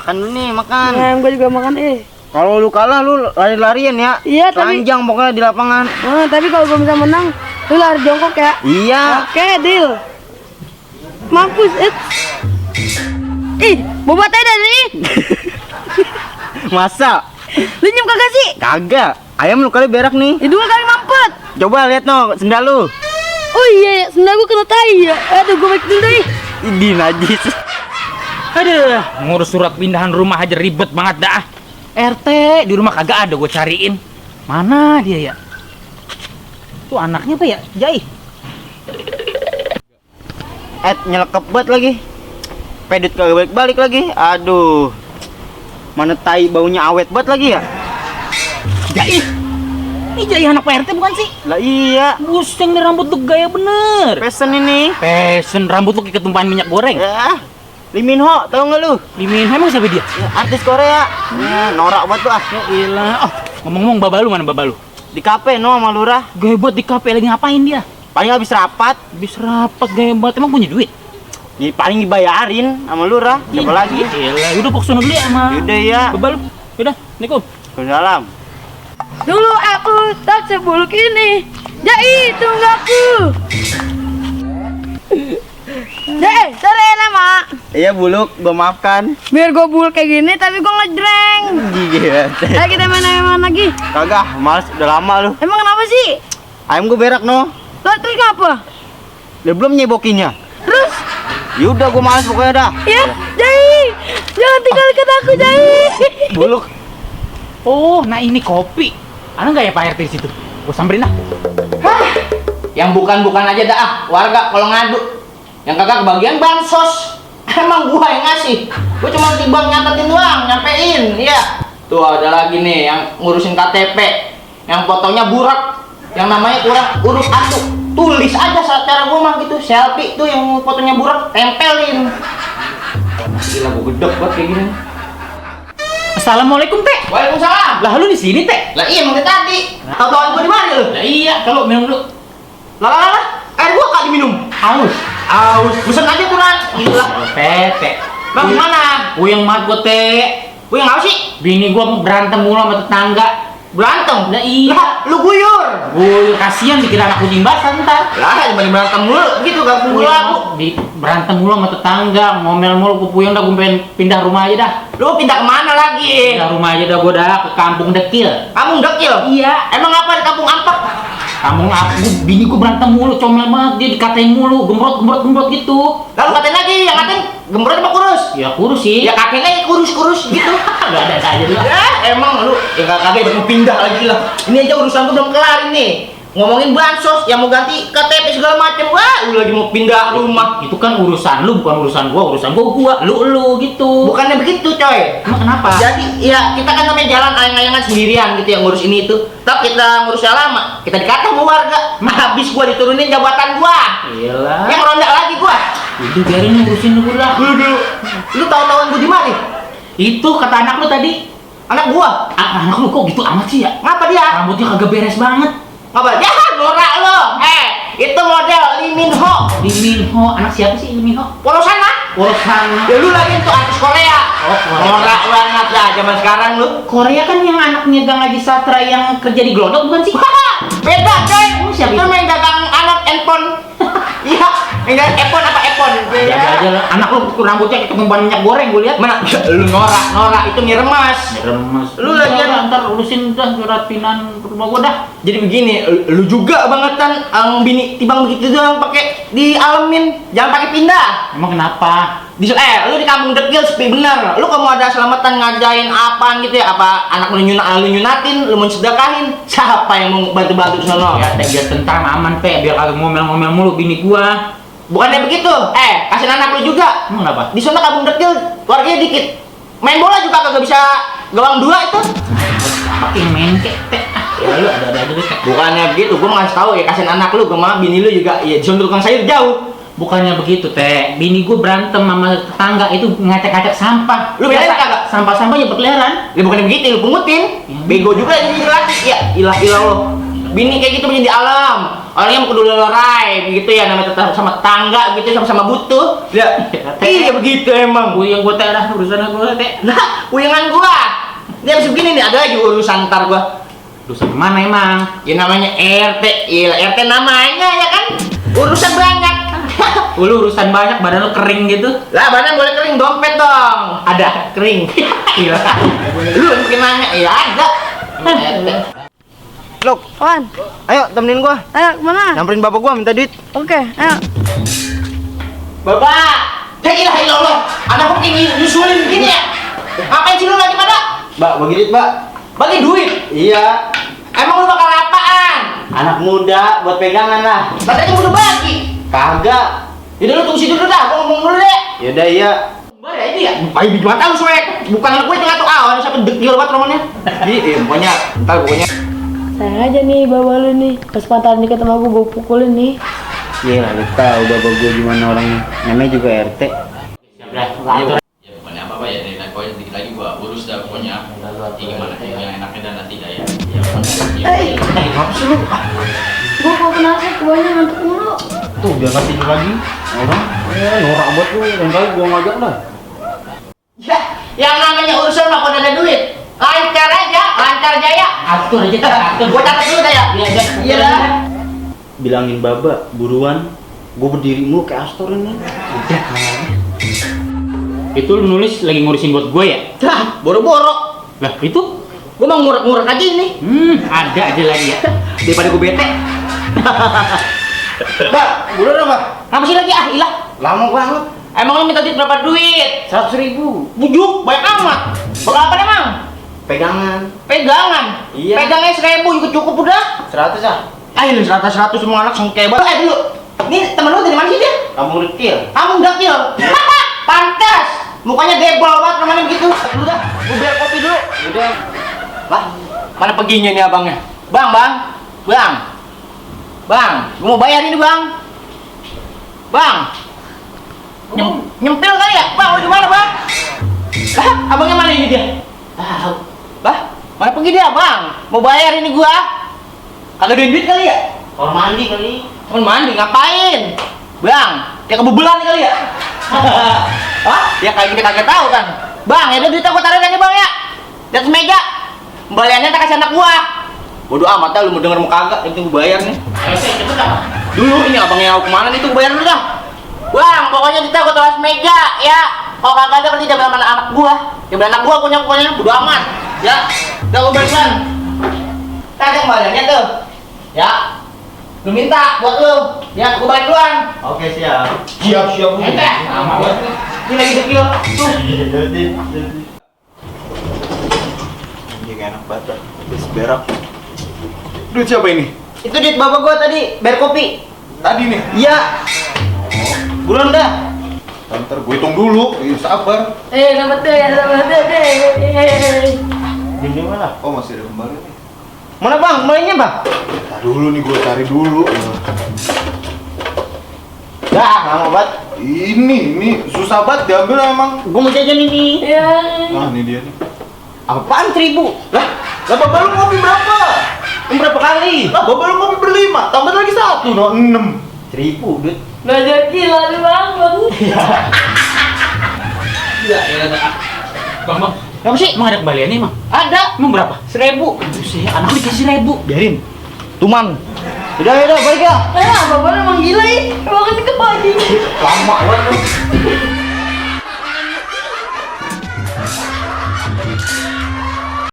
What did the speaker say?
Makan dulu nih, makan. Nah, gua juga makan Kalau lu kalah lu lari-larian ya. Iya, tapi telanjang pokoknya di lapangan. tapi kalau gua bisa menang, lu lari jongkok ya. Iya. Oke, deal. Mampus, Ih, bobatnya dari. Masa? Lu nyem kagak sih? Kagak. Ayam lu kali berak nih. Dua kali mampet. Coba lihat no sendal lu. Oh iya, sendal gua kena tai ya. Aduh, gua balik dulu deh. Ini najis. Aduh, ngurus surat pindahan rumah aja ribet banget dah. RT di rumah kagak ada, gue cariin. Mana dia ya? Tuh anaknya apa ya? Jai. Nyelekep banget lagi. Pedut kagak balik lagi. Aduh. Mana tai baunya awet banget lagi ya? Jai. Ini Jai anak Pak RT bukan sih? Lah iya. Buseng nih rambut tuh gaya bener. Pesen ini. Pesen rambut lu kayak ketumpahan minyak goreng. Ya. Lee Min Ho, tau nggak lu? Lee Min Ho emang siapa dia? Ya, artis Korea. Ya, norak banget tuh ah. Ya ilah. Oh, ngomong-ngomong babalu mana babalu? Di kafe no sama lurah. Gaya buat di kafe lagi ngapain dia? Paling habis rapat. Habis rapat gaya banget emang punya duit. Ya, paling dibayarin sama lurah. Siapa lagi? Ilah, udah pokoknya dulu ya sama. Yaudah ya. Babalu. Yaudah, Assalamualaikum. Salam. Dulu aku tak sebuluk ini. Jai, tunggu aku. Jai, sore nama. Iya buluk, gua maafkan. Biar gue buluk kayak gini, tapi gue ngejreng. Gila. Ayo kita main lagi. Kagak, males udah lama lu. Emang kenapa sih? Ayam gua berak no. Lo terus ngapa? Dia belum nyebokinnya. Terus? Yaudah gua males pokoknya dah. Ya, Jai. Jangan tinggalkan aku, Jai. Buluk. Oh, nah ini kopi. Ada nggak ya Pak RT di situ? Gua samperin dah. Yang bukan-bukan aja dah ah, warga kalau ngadu. Yang kagak kebagian bansos. Emang gua yang ngasih. Gua cuma timbang nyatetin doang, nyampein. Iya. Tuh ada lagi nih yang ngurusin KTP. Yang fotonya burak. Yang namanya kurang urus atu. Tulis aja cara gua mah gitu. Selfie tuh yang fotonya burak, tempelin. Gila gua gedek banget kayak gini. Assalamualaikum Teh. Waalaikumsalam. Lah lu di sini Teh? Lah iya emang dari tadi. Tahu-tahuan gua di mana lu? Lah iya, kalau minum dulu. Lah. Air gua kali minum. Aus. Pesen aja tuh Ran. Gila. Tete. Bang gimana? Puyeng mat gua Teh. Gue yang apa sih? Bini gua berantem mulu sama tetangga. Berantem? Lah iya. Lah, lu guyur. Gue kasihan dikira anak kucing basah ntar. Lah, cuma berantem mulu. Begitu gak kumpul aku. Berantem mulu sama tetangga, ngomel mulu, gue puyeng dah, gue pengen pindah rumah aja dah. Lu pindah kemana lagi? Pindah rumah aja dah, gue dah ke kampung dekil. Kamu dekil? Iya. Emang apa di kampung Ampak? Kampung aku, bini gue berantem mulu, comel banget, dia dikatain mulu, gembrot gitu. Lalu katain lagi, yang ngatain gembrot apa kurus? Ya kurus sih. Ya kakeknya kurus gitu. Gak ada aja dulu. Ya, emang lu, ya kakek mau pindah lagi lah. Ini aja urusan gua belum kelar ini. Ngomongin bansos, yang mau ganti KTP segala macam. Wah, lu lagi mau pindah rumah. Itu kan urusan lu, bukan urusan gua, lu gitu. Bukannya begitu, coy. Emang kenapa? Jadi, ya kita kan namanya jalan ayang-ayangan sendirian gitu yang ngurus ini itu. Tapi kita ngurusnya lama, kita dikata sama warga. Habis gua diturunin jabatan gua. Iyalah. Yang ronda lagi gua. Itu biarin ngurusin dulu lah. Lu tahu-tahuan gua di mana? Itu kata anak lu tadi. Anak gua. Anak lu kok gitu amat sih ya? Ngapa dia? Rambutnya kagak beres banget. Ngapa? Ya, norak lo. Itu model Lee Min Ho. Lee Min Ho, anak siapa sih Lee Min Ho? Polosan lah. Polosan. Ya lu lagi tuh artis Korea. Oh, Korea. Norak banget dah zaman sekarang lu. Korea kan yang anaknya Gang Haji Satra yang kerja di Glodok bukan sih? Beda, coy. Oh, siapa Itu itu? main dagang anak handphone. Iya, main dagang iPhone apa iPhone? Jaga aja lah. Anak lu rambutnya kayak ketumpan minyak goreng gue lihat. Mana? Lu norak itu nih remas. Remas. Lu lagi ntar urusin dah surat pindahan rumah gua dah. Jadi begini, lu juga bangetan ang bini tibang begitu doang pakai dialemin, jangan pakai pindah. Emang kenapa? Lu di kampung dekil sepi bener. Lu kamu ada selamatan ngajain apaan gitu ya? Apa anak lu nyunatin, lu mau sedekahin? Siapa yang mau bantu-bantu sono? Ya, biar tentram aman, Pe. Biar kagak ngomel-ngomel mulu bini gua. Bukannya begitu. Kasih anak lu juga. Emang kenapa? Di sana kampung dekil warganya dikit. Main bola juga kagak bisa gawang dua itu. Pakai main kek, Teh. Ya lu ada aja deh, Teh. Bukannya begitu, gua mau ngasih tahu ya, kasihin anak lu, gua mah bini lu juga ya di sana tukang sayur jauh. Bukannya begitu, Teh. Bini gua berantem sama tetangga itu ngacak-ngacak sampah. Lu belain kagak? Sampah-sampah ya berkeliaran. Ya bukannya begitu, lu pungutin. Ya. Bego juga jadi laki. Ya ilah lo. Bini kayak gitu menjadi alam. Orangnya mau kedua lerai, begitu ya, namanya tetap sama tangga, gitu sama-sama butuh. Ya, iya begitu emang. Puyeng gua teh dah urusan gua teh. Nah, puyangan gua. Dia habis begini nih, ada lagi urusan ntar gua. Urusan kemana emang? Ya namanya RT, iya RT namanya ya kan. Urusan banyak. Lu urusan banyak, badan lu kering gitu. Lah badan boleh kering, dompet dong. Ada kering. Gila. Lu yang bikin nanya, ya ada. RT. Lok, Wan, ayo temenin gua. ayo kemana? Nyamperin bapak gua minta duit. Oke, ayo. Bapak, la ilaha illallah. Anak kok ini nyusulin begini ya? Ngapain sih lu lagi pada? Mbak, bagi duit, Mbak. Bagi duit. Iya. Emang lu bakal apaan? Anak muda buat pegangan lah. Katanya udah bagi. Kagak. Yaudah lu tunggu situ dulu dah, gua ngomong dulu deh. Yaudah iya. Bayar ini ya? Bayar di mata lu soek. Bukan anak gue tengah tuh ada siapa dekil banget romannya. Iya, pokoknya ntar pokoknya. Sayang aja nih bawa lu nih. Pas pantaran dikit sama gue pukulin nih. Iya lah, lu tahu bapak gua gimana orangnya. Namanya juga RT. Siap dah. Atur. Ya bukannya apa-apa ya, dari pokoknya sedikit lagi gua urus dah pokoknya. Ya gimana yang enaknya dan nanti dah ya. Ya pokoknya. Apa sih lu? Gue kok kenapa kebanyakan ngantuk mulu. Tuh, biar nggak tidur lagi. Orang, norak buat lu. Dan kali gua ngajak dah. Ya, yang namanya urusan mah kalau ada duit. Lancar aja, lancar jaya. Atur aja dah, atur. Gua catat dulu dah ya. Iya dah. Bilangin baba, buruan. Gua berdiri mulu kayak Astor ini. Udah kawannya. Itu lu nulis lagi ngurusin buat gue ya? Dah, boro-boro. Lah itu? Gua mau ngurek-ngurek aja ini. Ada aja lagi ya. Daripada gua bete. Mbak, buruan Mbak. Apa sih lagi ilah. Lama banget. Emang lu minta duit berapa duit? 100.000. Bujuk, banyak amat. Bakal apa emang? Pegangan. Pegangan. Iya. Pegangnya 1.000 juga cukup udah. 100 ah. Ayo 100 semua anak sengke banget. Dulu. Ini temen lu dari mana sih dia? Kamu dekil. Kamu dakil. Pantas. Mukanya debol banget namanya begitu. Dulu dah, gua biar kopi dulu. Udah. Lah, mana perginya nih abangnya? Bang. Bang, gua mau bayar ini, Bang. Bang. Nyempil kali ya? Bang, lu di mana, Bang? Lah, abangnya mana ini dia? Tahu. Bah, mana pergi dia, Bang? Mau bayar ini gua. Kagak ada duit kali ya? Kamar mandi kali. Mau mandi ngapain? Bang, dia kebebelan kali ya? Hah? Ya kayak gini kagak tahu kan? Bang, ya udah duit aku taruh aja, Bang ya. Di atas meja. Kembaliannya tak kasih anak gua. Bodoh amat dah lu mau denger mau kagak, yang penting gua bayar nih. Ayo sih, cepet dah. Dulu ini abangnya aku kemana nih tuh gua bayar dulu dah. Bang, pokoknya kita gua taruh atas meja ya. Kalau kagak ada berarti dia beli anak gua. Ya beli anak gua pokoknya bodoh amat. Ya. Udah gua bayar. Tadi kembaliannya tuh. Ya. Lu minta buat lu. Ya, gua balik duluan. Oke, siap. Siap. Ente, lama banget. Ini lagi dekil. Tuh. Jadi. Ini enak banget. Bis berak. Duit siapa ini? Itu duit bapak gua tadi, bayar kopi. Tadi nih. Iya. Buruan dah. Ntar gue hitung dulu. Sabar. Dapat deh. Ini mana? Oh masih ada kembali nih. Mana Bang? Kembalinya Bang? Ntar dulu nih gue cari dulu. Dah, lama banget. Ini susah banget diambil emang. Gua mau jajan ini. Ya. Nah ini dia nih. Apaan 1.000? Lah bapak lu ngopi berapa? Ini berapa kali? Lah bapak lu ngopi berlima. Tambah lagi 1, no 6. 1.000 duit. Belajar gila lu bang. Ya dah. Bang. Apa sih? Emang ada kembaliannya emang? Ada. Emang berapa? 1.000. Aduh sih, anak dikasih 1.000. Biarin. Tuman. Udah, balik ya. Bapak emang gila ya. Emang ke pagi. Lama banget.